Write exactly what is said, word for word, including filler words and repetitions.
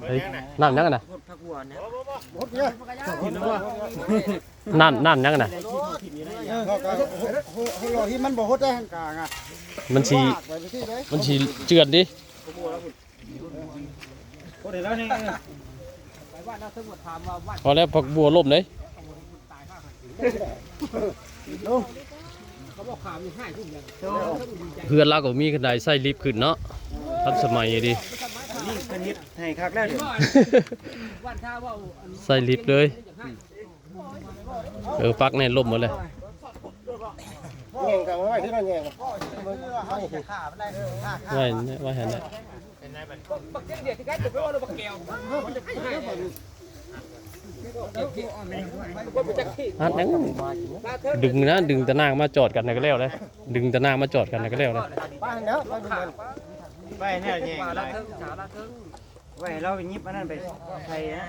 เฮ้ย น้ำหยังอะนะ หดผักบัวนะ น้ำน้ำหยังอะนะ เออเขาก็โหโหโหโหที่มันบ่หดได้หั่นกลางอ่ะ มันสี ลากไปที่เลย มันสีเจือนดิ หดแล้วนี่ พอแล้ว ผักบัวล่มเลย เพื่อนเราก็มีกันไดใส่ลิฟต์ขึ้นเนาะ ทันสมัยดี นี่เพิ่นเฮ็ดให้คักแล้วเดี๋ยว ใส่ลิฟต์เลย เออ ปักแน่นล่มหมดเลย แย่งกันไว้ที่นั่นแย่ง ไว้ไว้หันเนี่ยอัดนั่งดึงนะ ดึงตะนางมาจอดกันนะก็แล้วเลย ดึงตะนางมาจอดกันนะก็แล้วเลย ไปแล้วไปดูมันไปแน่แย่งอะไรไว้ให้เราไปหยิบอันนั้นไปใส่นะ